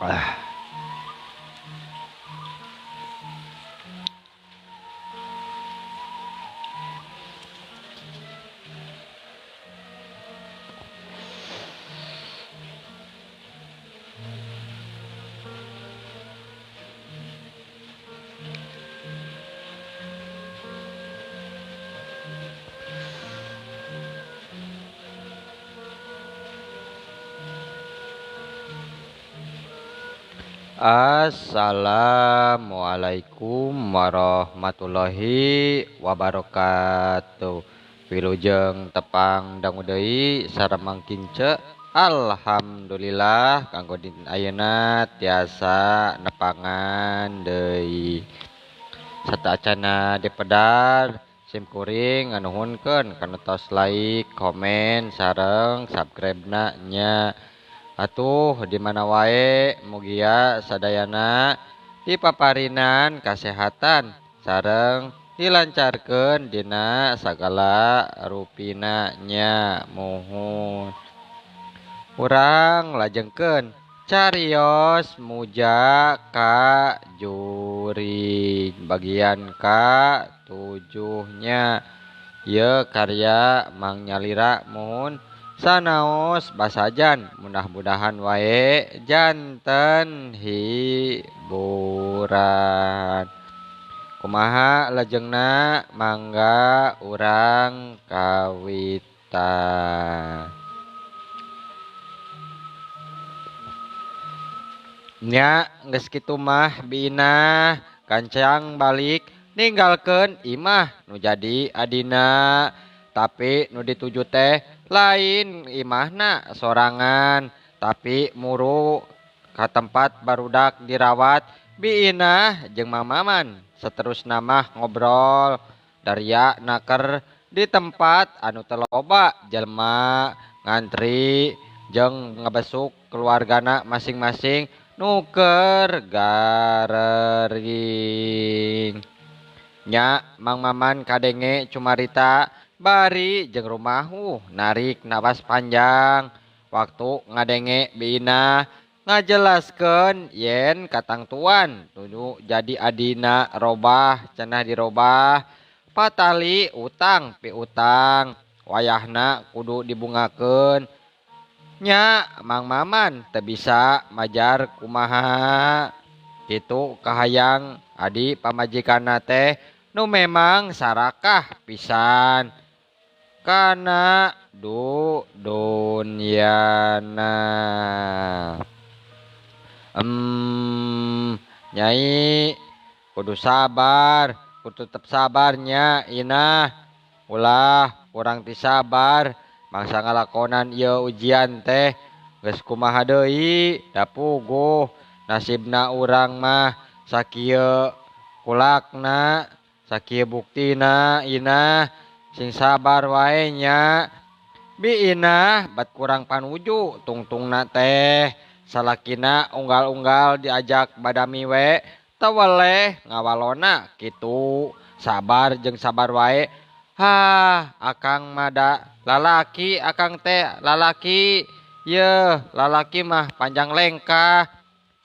Ah. Assalamualaikum warahmatullahi wabarakatuh. Wilujeng tepang dangu deui sareng Mang Kince. Alhamdulillah kanggo dinten ayeuna tiasa nepangan deui. Sateuacana dipedar sim kuring nganuhunkeun kana tos like, komen, sareng subscribe-na nya. Atuh di mana wae mugia sadayana dipaparinan kasehatan sareng dilancarkeun dina sagala rupina nya muhun. Urang lajengkeun carios muja ka jurig bagian ka tujuhnya. Ieu karya Mang Nyalira muhun sanaos basajan mudah-mudahan wae janten hiburan. Kumaha lajengna mangga urang kawitan. Nya geus kitu mah Biinah kancang balik ninggalkeun imah nu jadi adina. Tapi nu dituju teh lain imahna sorangan, tapi muru ka tempat barudak dirawat Biinah jeung Mang Maman. Saterusna mah ngobrol daria naker di tempat anu teu loba jelema ngantri jeung ngebesuk keluargana masing-masing nu keur garering. Nya Mang Maman kadenge cumarita bari jeung rumahu narik napas panjang waktu ngadenge Biinah ngajelaskeun yen katangtuan nu jadi adina robah cenah dirobah patali utang piutang wayahna kudu dibungakeun. Nya Mang Maman teu bisa majar kumaha kitu kahayang adi pamajikanna teh nu memang sarakah pisan kana dunyana. Nyai kudu sabar, kudu tetep sabarnya Inah. Ulah kurang ti sabar mangsa ngalakonan ieu ujian teh geus kumaha deui da puguh nasibna urang mah sakieu kulakna sakieu buktina Inah sing sabar wae nya. Biinah bat kurang panuju tungtungna teh salakina unggal-unggal diajak badami we teu weleh ngawalona kitu sabar jeung sabar wae. Hah akang mah da lalaki akang teh lalaki yeuh lalaki mah panjang lengkah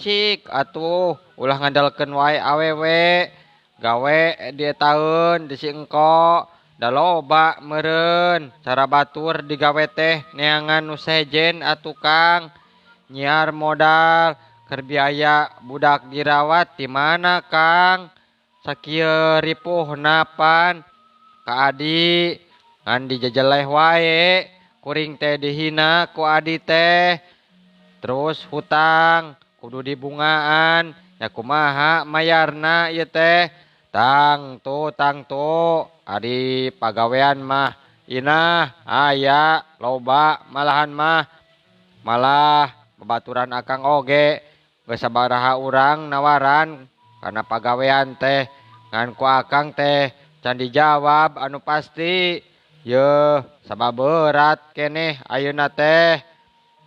cik atuh ulah ngandalkeun wae awewe gawe dietaeun di si engko da loba meureun cara batur digawe teh neangan nu sejen atuh Kang nyiar modal keur biaya budak dirawat di mana Kang sakieu ripuhna pan ka adi ngan dijejeleh wae kuring teh dihina ku adi teh terus hutang kudu dibungaan nya kumaha mayarna ieu teh tangtu tangtu ari pagawean mah Inah aya loba malahan mah malah babaturan akang oge geus sabaraha urang nawaran kana pagawean teh ngan ku akang teh can dijawab anu pasti yeuh sabab berat keneh ayeuna teh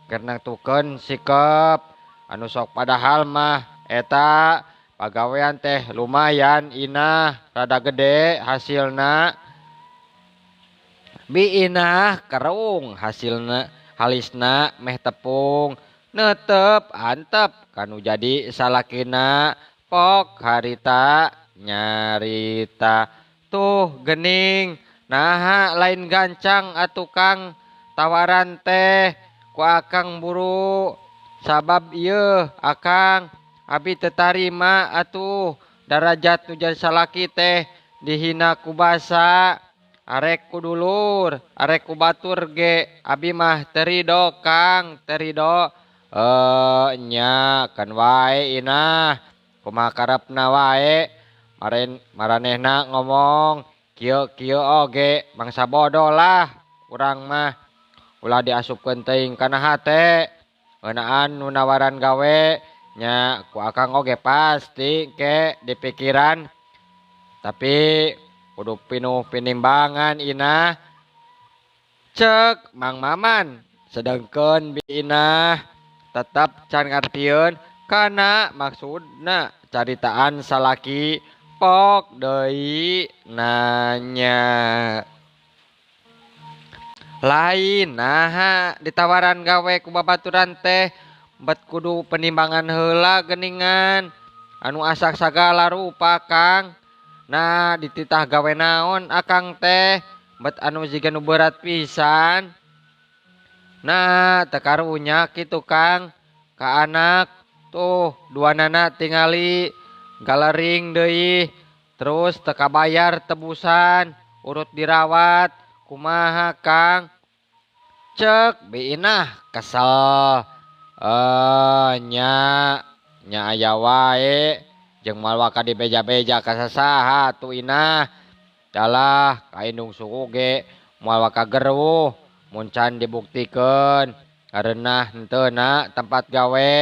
keur nangtukeun sikep anu sok padahal mah eta pagawean teh lumayan Inah rada gede hasilna. Biinah kerung hasilna halisna meh tepung Netep antep kanu jadi salakina pok harita nyarita tuh gening naha lain gancang atuh Kang tawaran teh ku akang buru sabab ieu akang abi teu tarima atuh darajat nu jadi salaki teh dihina ku basa arek ku dulur arek ku batur ge abi mah teu rido Kang teu rido nya kan wae inah kumaha karepna wae maranehna ngomong kieu-kieu oge mangsa bodoh lah urang mah ulah diasupkeun teuing kana hate ngeunaan nu nawaran gawe nya ku akang oge pasti ke dipikiran tapi kudu pinuh pinimbangan inah cek Mang Maman sedengkeun Bi Inah tetep can ngartieun kana maksudna caritaan salaki pok deui nanya lain naha ditawaran gawe ku babaturan teh bet kudu penimbangan heula geuningan anu asak sagala rupa Kang nah dititah gawe naon akang teh bet anu jiga nu berat pisan nah teu karunya kitu Kang ka anak tuh duanana tingali galering deui terus teu kabayar tebusan urut dirawat kumaha Kang cek Bi Inah kesel nya nya aya wae jeung moal waka dibeja-beja ka sasaha atuh Inah dalah ka indung suku ge moal waka geruh mun can dibuktikeun kareunah henteuna tempat gawe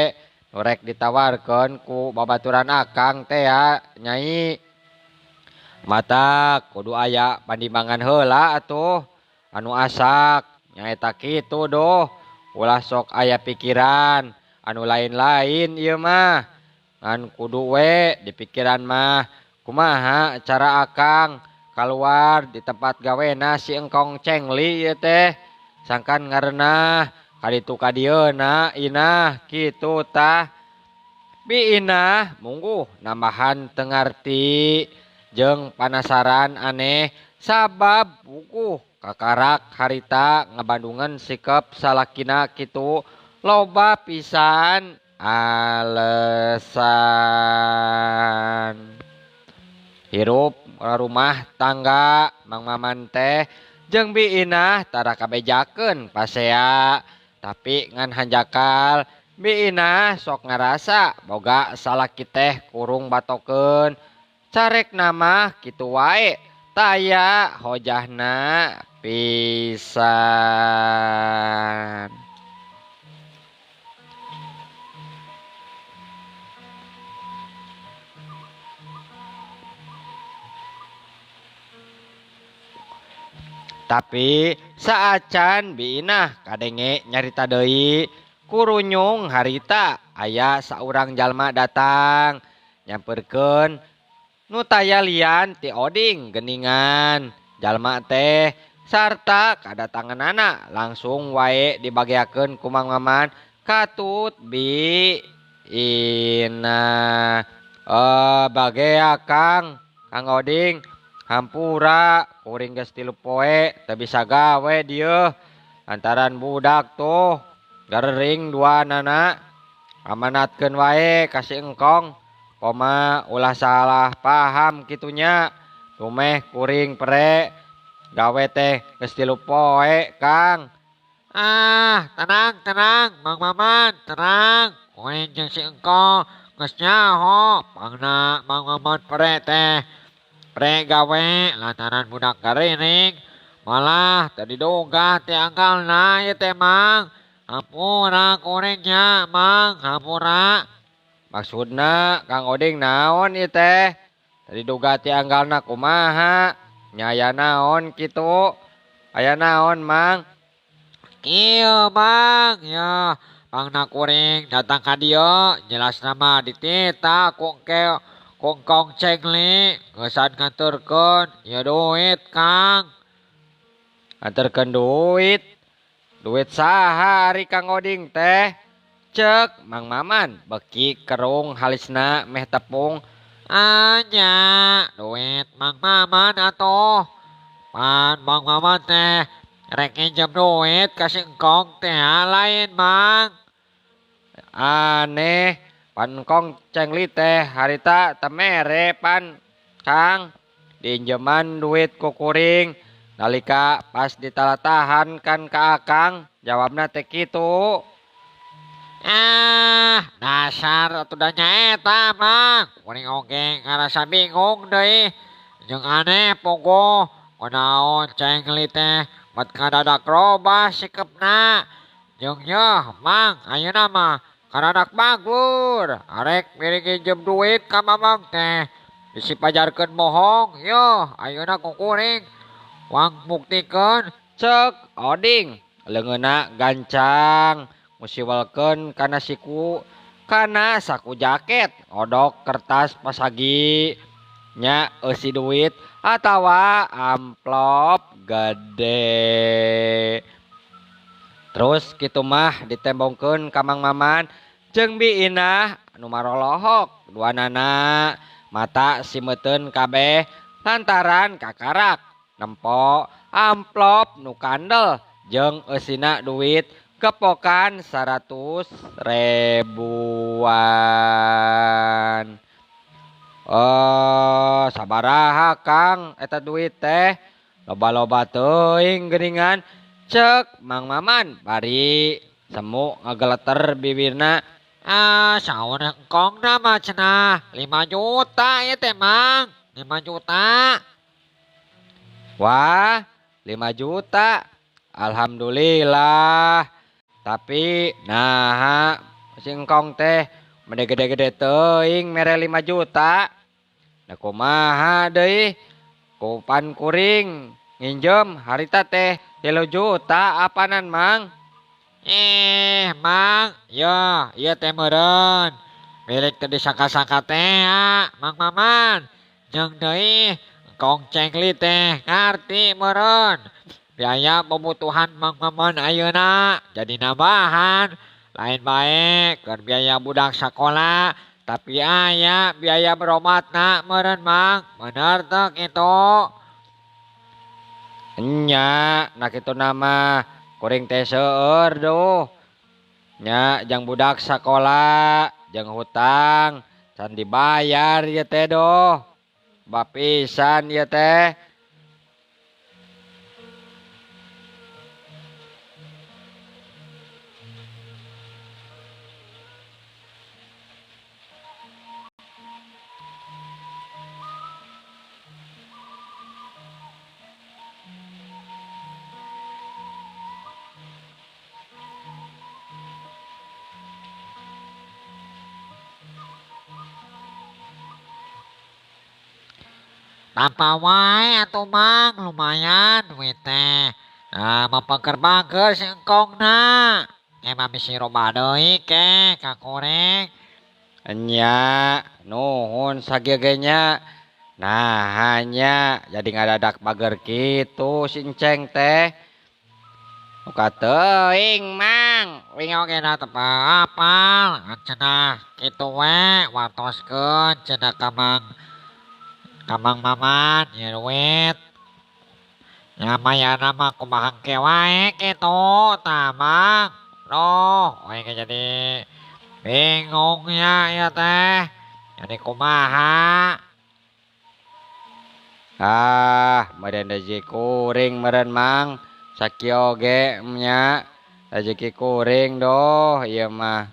nu rek ditawarkeun ku babaturan akang teh ya nyai mata kudu aya pandimbangan heula atuh anu asak nyaeta kitu doh ulah sok aya pikiran anu lain-lain ieu mah ngan kudu we dipikiran mah kumaha cara akang kaluar di tempat gawena si engkong cengli ieu teh sangkan ngarenah kaditu kadieuna Inah kitu tah Bi Inah mungguh nambahan teu ngarti jeung panasaran aneh sabab puguh kakarak harita ngabandungan sikep salakina kitu loba pisan alesan hirup rumah tangga Mang Maman teh jeung Bi Inah tara kabejakeun pasea tapi ngan hanjakal Bi Inah sok ngarasa boga salaki teh kurung batokeun carek nama kitu wae taya hojahna pisan. Tapi saacan Bi Inah kadenge nyarita deui kurunyung harita aya saurang jalma datang nyamperkeun nu taya lian ti Oding geningan jalma teh sarta kadatanganana langsung wae dibageakeun ku Mang Maman katut Bi Inah bagea Kang Kang Oding hampura kuring geus 3 poe teu bisa gawe dieu lantaran budak tuh garering duanana amanatkeun wae ka si engkong koma ulah salah paham kitunya tumeh kuring pre gawe teh geus 3 poe Kang. Ah tenang tenang Mang Maman tenang kuring jeung si engkong geus nyaho pangna Mang Maman pre teh pre gawe lantaran budak gariring malah teu diduga ti anggalna ieu teh Mang hampura kuringnya Mang hampura. Maksudna Kang Oding naon ieu teh teu diduga ti anggalna kumaha nya aya naon kitu aya naon Mang? Kieu Mang ya pangna kuring datang ka dieu jelasna mah dititah ku engkong cengli geusan nganterkeun ieu duit Kang. Nganterkeun duit? Duit saha ari Kang Oding teh? Cek Mang Maman beki kerung halisna meh tepung. Anya duit Mang Maman atuh. Pan Mang Maman teh rek nginjem duit ka si Engkong teh lain Mang. Aneh pan Engkong Cengli teh harita teu mere pan Kang diinjeman duit ku kuring nalika pas ditalatahan kan ka Akang jawabna teh kitu. Ah, dasar atuh da nyaeta Mang. Kuring oge ngarasa bingung deui. Jeung aneh pogo kunaon Cengli teh bet ngadadak robah sikepna. Jeung yeuh Mang ayeuna mah kadadak bagur. Arek miring nginjem duit ka Mamang teh bisi pajarkeun bohong. Yeuh ayeuna ku kuring wang buktikeun. Cek Oding leungeunna gancang musiwalkeun kana siku kana saku jaket odok kertas pasagi nya eusi duit atawa amplop gede. Terus kitu mah ditembongkeun ka Mang Maman jeung Bi Inah anu marolohok duanana mata simeuteun kabeh lantaran kakarak nempo amplop nu kandel jeung eusina duit kepokan 100 ribuan. Oh, sabaraha Kang eta duit teh loba-loba teuing geuningan. Cek Mang Maman bari semu ngageleter bibirna. Ah, saur Engkong na mah cenah 5 juta ieu teh Mang, 5 juta. Wah, 5 juta. Alhamdulillah. Tapi naha si Engkong teh meni gede-gede teuing mere 5 juta. Da kumaha deui? Kupan kuring nginjem harita teh 3 juta apanan Mang? Mang, yo, ieu teh meureun. Milik teh disangka-sangka teh, Mang Maman. Jeung deui Engkong Cengli teh ngarti meureun. Biaya kebutuhan Mang Maman ayeuna jadi nambahan. Lain bae keur biaya budak sakola, tapi aya biaya berobatna meureun Mang. Bener teu kitu? Nya, nah kitu nama kuring teh seueur duh. Nya jang budak sakola, jeung hutang can dibayar ieu teh doh. Bapisan ieu teh. Tanpa wae atuh Mang, lumayan duit teh. Nah, mapengker-bangker si Engkongna. Emang bisi robah deui ke ka kuring. Nya, nuhun sakieu ge nya. Nah, hanya jadi ngadadak bager kitu si Enceng teh. Muka teuing Mang, wing oge da teu apal. Ngan cenah kitu we wartoskeun cenah ka Mang. Ka Mang Maman ieu duit. Nya mayarna mah kumaha engke wae kitu tah Mang. Duh, we ge jadi bingung nya ieu teh. Jadi kumaha? Ah, meureun rezeki kuring meureun Mang. Sakieu oge nya rezeki kuring doh ieu mah.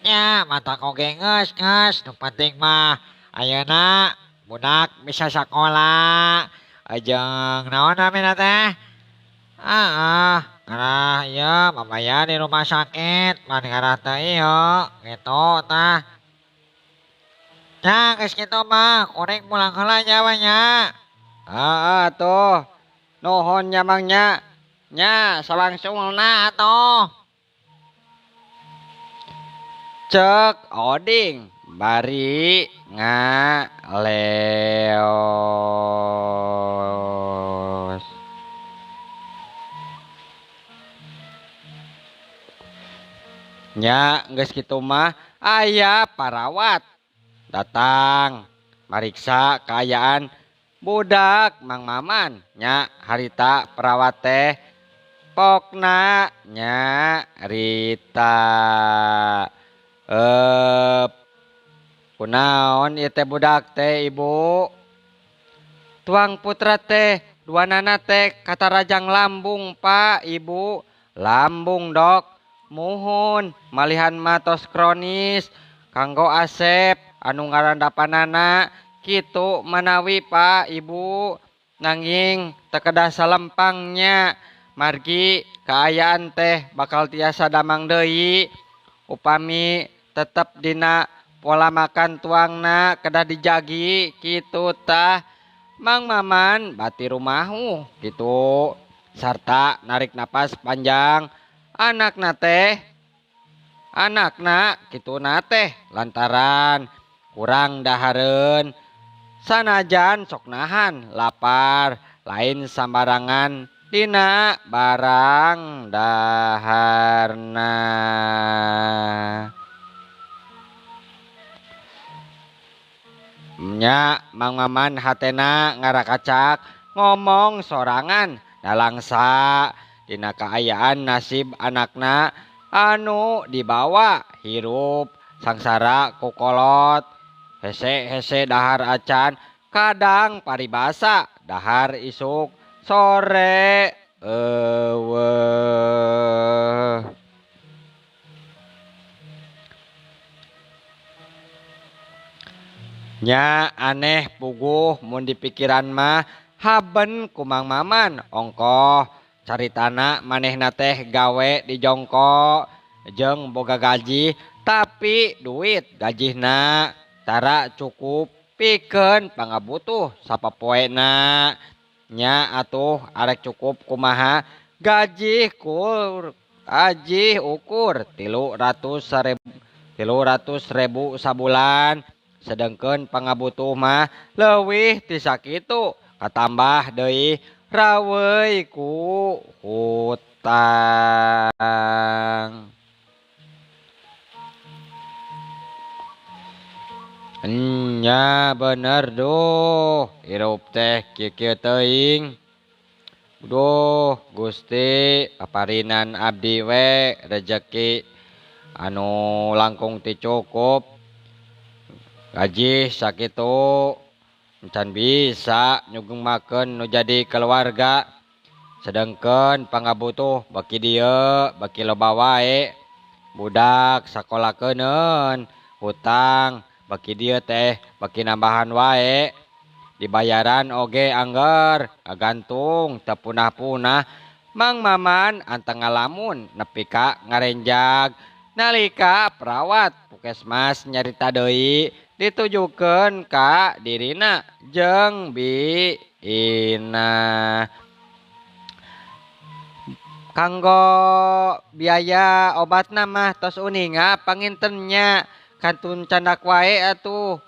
Nya matak oge geus nu penting mah ayeuna budak bisa sakola jeung naon namina teh? Heeh, ngarah ieu mamaya di rumah sakit pan ngarah teh ieu kitu tah. Nya geus kitu mah kuring pulang heula nya we nya. Heeh atuh. Nuhun nya Mang nya. Nya sawangsulna atuh. Cek Oding bari ngaleos. Nya geus kitu mah aya parawat datang mariksa kaayaan budak Mang Maman. Nya harita perawat teh pokna nyarita kunaon ieu teh budak teh ibu tuang putra teh duanana teh katarajang lambung pak ibu lambung dok muhun malihan matos kronis kanggo Asep anu ngarandapanana kitu manawi pak ibu nanging teu kedah salempangnya margi kaayaan teh bakal tiasa damang deui upami tetep dina pola makan tuangna kedah dijagi kitu tah Mang Maman bati rumahu kitu sarta narik napas panjang anakna teh anakna kitu na teh lantaran kurang dahareun sanajan sok nahan lapar lain sambarangan dina barang daharna. Nya Mang Maman hatena ngarakacak ngomong sorangan nalangsa dina kaayaan nasib anakna anu dibawa hirup sangsara ku kolot hese-hese dahar acan kadang paribasa dahar isuk sore eueuh. Nya aneh puguh mun dipikiran mah haben ku Mang Maman ongkoh caritana manehna teh gawe di jongko jeung boga gaji tapi duit gajihna tara cukup pikeun pangabutuh sapopoena. Nya atuh arek cukup kumaha gaji kur gaji ukur 300.000 sabulan sedengkeun pangabutuh mah leuwih ti sakitu katambah deui raweuy ku hutang. Nya bener duh hirup teh kieu-kieu teuing. Duh Gusti paparinan abdi we rejeki anu langkung ti cukup gaji sakitu encan bisa nyugemakeun nu jadi keluarga sedengkeun pangabutuh baki dieu baki loba wae budak sakolakeuneun hutang baki dieu teh baki nambahan wae dibayaran oge angger kagantung teu punah-punah. Mang Maman anteng ngalamun nepi ka ngarenjag nalika perawat puskesmas nyarita deui ditujukeun ka dirina jeung Bi Inah kanggo biaya obatna mah tos uninga pangintennya kantun candak wae atuh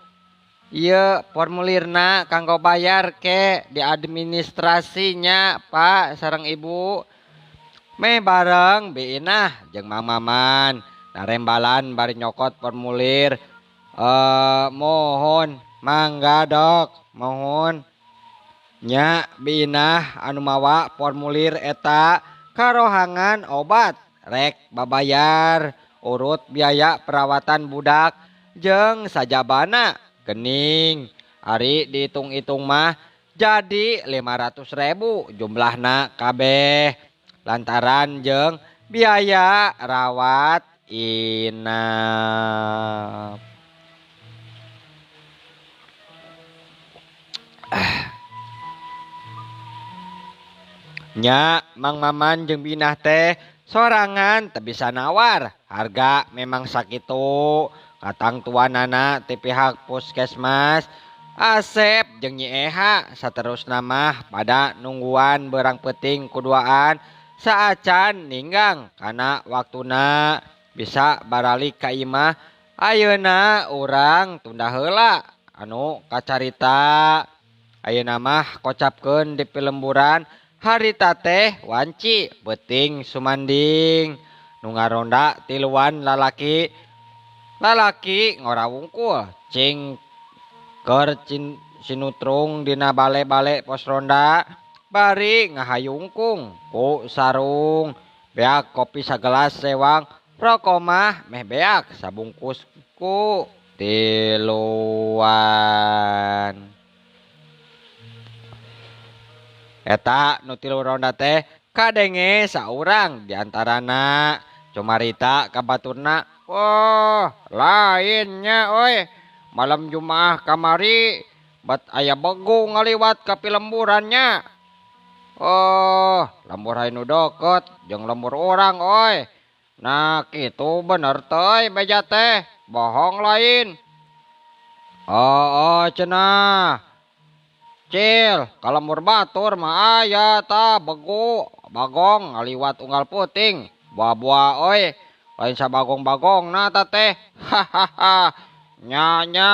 ieu formulirna kanggo bayar ke di administrasinya Pak sareng Ibu meh bareng Bi Inah jeung Mang Maman narembalan bari nyokot formulir. Mohon mangga dok mohon nya Bi Inah anu mawa formulir eta karohangan obat rek babayar urut biaya perawatan budak jeung sajabana gening ari dihitung-hitung mah jadi 500.000 jumlahna kabeh lantaran jeung biaya rawat inap. Nya Mang Maman jeung Bi Inah teh sorangan teu bisa nawar harga memang sakitu katangtuanana ti pihak puskesmas Asep jeung Nyi Eha saterusna mah pada nungguan berang peuting kuduaan saacan ninggang kana waktuna bisa baralik ka imah. Ayeuna urang tunda heula anu kacarita ayeuna mah kocapkeun di pilemburan harita teh wanci beuting sumanding. Nu ngaronda tiluan lalaki lalaki ngora wungkul cing keur sinutrung dina bale-bale pos ronda bari ngahayungkung ku sarung beak kopi sagelas sewang rokok mah meh beak sabungkus ku tiluan. Eta nu tilu ronda teh kadenge saurang diantarana cumarita ka baturna, "Wah, lainnya oi, malam Jumaah kamari bat aya begu ngaliwat ka pilemburannya. Oh, lembur hayu nu deket jeung lembur urang oi. Nah, kitu bener teh beja teh, bohong lain." "Oh, oh cenah. Cil, ka lembur batur mah aya tah begu bagong ngaliwat unggal puting. Buah-buah oi, lain sabagong-bagongna ta teh. Hahaha. Nya nya.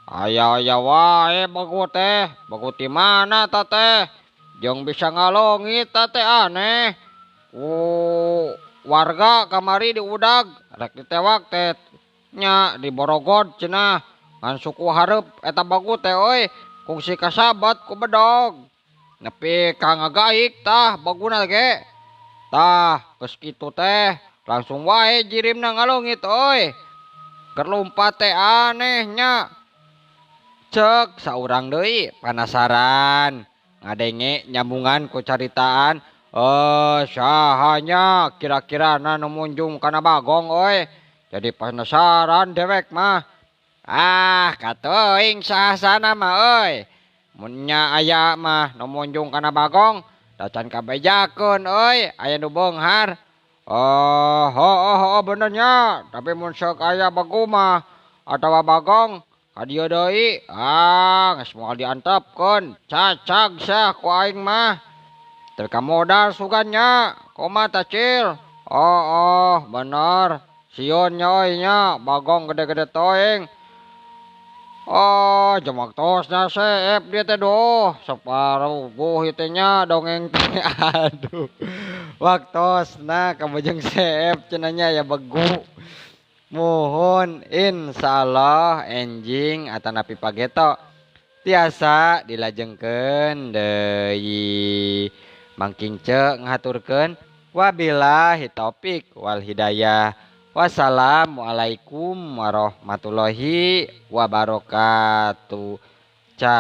Aya-aya wae begu teh, begu ti mana ta teh? Jeung bisa ngalongit ta teh aneh. Ku warga kamari diudag rek ditewak teh nya diborogod cenah ngan suku hareup eta begu teh oi. Kungsi kasabat ku bedog nepi ka ngagaik tah baguna ge. Tah geus kitu teh langsung wae jirimna ngalongit oi. Keur lumpat teh aneh nya." Cek saurang deui panasaran ngadenge nyambungan ku caritaan, "Sahanya kira-kirana nu munjung kana bagong oi. Jadi penasaran dewek mah." "Ah, katuing sahasana mah euy. Mun nya aya mah nu munjung kana bagong, da can kabejakeun euy, aya nu beunghar." "Oh, heueuh heueuh bener nya, tapi mun sok aya begu mah atawa bagong ka dieu deui, ah geus moal diantepkeun, cacag sia ku aing mah. Teu kamodal sugan nya, kumaha tah Cil?" "Oh, oh bener, sieun nya euy nya bagong gede-gede teuing." Oh, jeung waktosna seep dia teh doh, saparuguh ieu teh nya dongeng teh. Aduh. Waktosna kabujeng seep cenah nya aya begu. Muhun insyaallah enjing atanapi pageto tiasa dilajengkeun deui. Mangking ce ngahaturkeun wabillahi taufik wal hidayah. Wassalamualaikum warahmatullahi wabarakatuh. Ca.